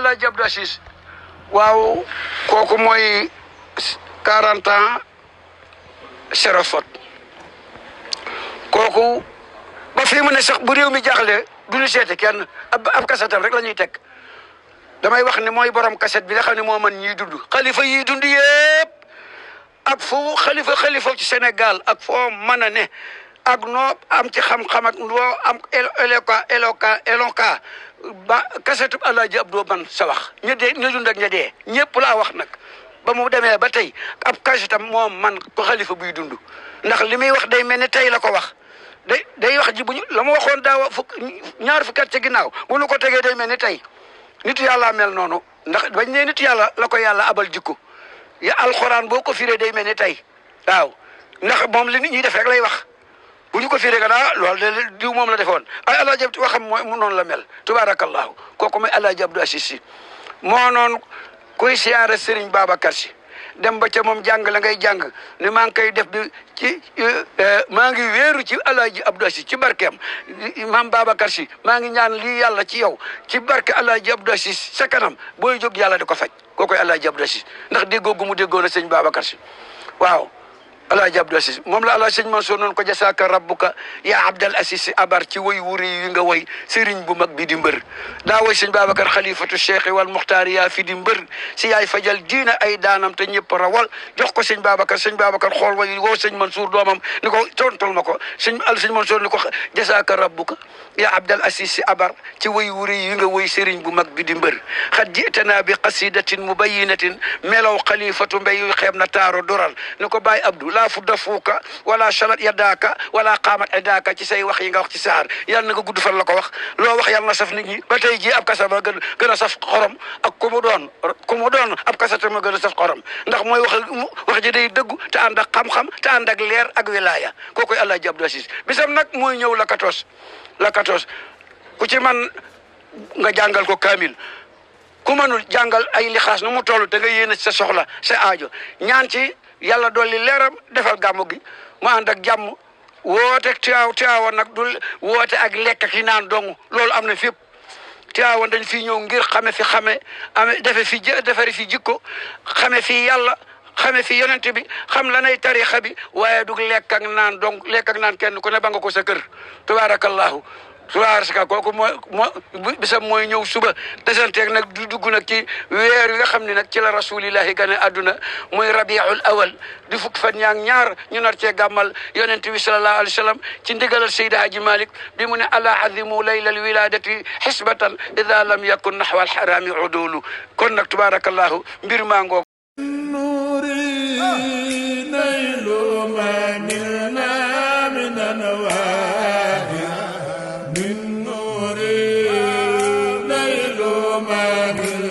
Alaaji Abdou Aziz waaw kooku mooy 40 ans zéro faute kooku ba fii mu ne sax bu réew mi jaaxle du ñu seete kenn ab kasetam rek la ñuy teg damay wax ne mooy borom kaset bi nga xam ne moo man ñiy dund xalifa yiy dund yëpp ak foo xalifa ci Sénégal ak foo mën a ne ak noo am ci xam-xam ak noo am éloquent ba kasetu Alaaji Abdou man sa wax ña dee ña dund ak ña dee ñëpp laa wax nag ba mu demee ba tey ab kasetam moom man ko xalifa buy dund ndax li muy wax day mel ni tey la ko wax day wax ji bu ñu la ma waxoon daaw ñaar fukki at ci ginnaaw bu nu ko tegee day mel ni tey nitu yàlla mel noonu ndax bañ ne nitu yàlla la ko yàlla abal jikko ya alxuraan boo ko firee day mel ni tey waaw ndax moom li nit ñi def rek lay wax bu ñu ko firee ka daa loolu de diw moom la defoon ay Alaaji Abdou waxam mooy mu noonu la mel tubaarakallahu kooku mooy Alaaji Abdou Aziz Sy moo noonu kuy siyaare Serigne Babacar Sy dem ba ca moom jàng la ngay jàng ni maa ngi koy def di ci maa ngi wéeru ci Alaaji Abdou Aziz ci barkeem maam Babacar Sy maa ngi ñaan lii yàlla ci yow ci barke Alaaji Abdou Aziz sa kanam booy jóg yàlla di ko faj koo koy Alaaji Abdou Aziz ndax déggoo gu mu déggoo na sëñ Babacar Sy waaw Alaaji Abdou Aziz moom la Alaaji sëñ Mansour noonu ko jasaaka rabbuka yaa Abdal Aziz Sy abar ci woy wuri yi nga woy sëriñ bu mag bi di mbër daa woy sëñ Babacar xalifatu cheikh wal muxtaar yaa fi di mbër si yaay fajal diina ay daanam te ñëpp rawal jox ko sëñ Babacar xool way woo sëñ Mansour doomam ni ko tontul ma ko sëñ Mansour ni ko jasaaka rabbuka yaa Abdal Aziz Sy abar ci woy wuri yi nga woy sëriñ bu mag bi di mbër xat jitanaa bi qasidatin mubayinatin melaw xalifatu mbay yu xeeb na taaro doral ni ko Baay Abdou laa fudda fuuka wala salat yadaaka wala qaamat idaaka ci say wax yi nga wax ci saar yàlla na nga gudd fan la ko wax loo wax yàlla na saf nit ñi ba tey jii ab kasa ba gën a saf xorom ak ku mu doon ab kasa te ma gën a saf xorom ndax mooy wax ji day dëggu te ànd ak xam-xam te ànd ak leer ak wilaaya kookoy Alaaji Abdou Aziz bisam nag mooy ñëw la 14 ku ci man nga jàngal ko kaamil ku mënul jàngal ay lixaas nu mu toll da nga yéene sa soxla sa aajo ñaan ci yàlla dolli leeram defal gàmmu gi mu ànd ak jàmm woote Tiwaawan nag du woote ak lekk ak yi naan dong loolu am na fépp Tiwaawan dañ fi ñëw ngir defari fi jikko xame fi yàlla xame fi yonent bi xam la nay tarixa bi waaye du lekk ak naan dong lekk ak naan kenn ku ne ba nga ko sa kër tubaarakallahu kooku bisam mooy ñëw suba desanteeg nag du dugg nag ci weer yi nga xam ne nag ci la rasulillahi gane àdduna muy rabiul awal di fukk fan ñaar ñu nar cee gàmmal yonent bi sallallahu alayhi wa sallam ci ndigalal Seydi Hadji Malick bi mu ne ala azimu laylal wiladati xisbatan ida lam yakun naxwa alxarami udulu kon nag tubaarakallahu mbir maa ngoog من نور ليل ما من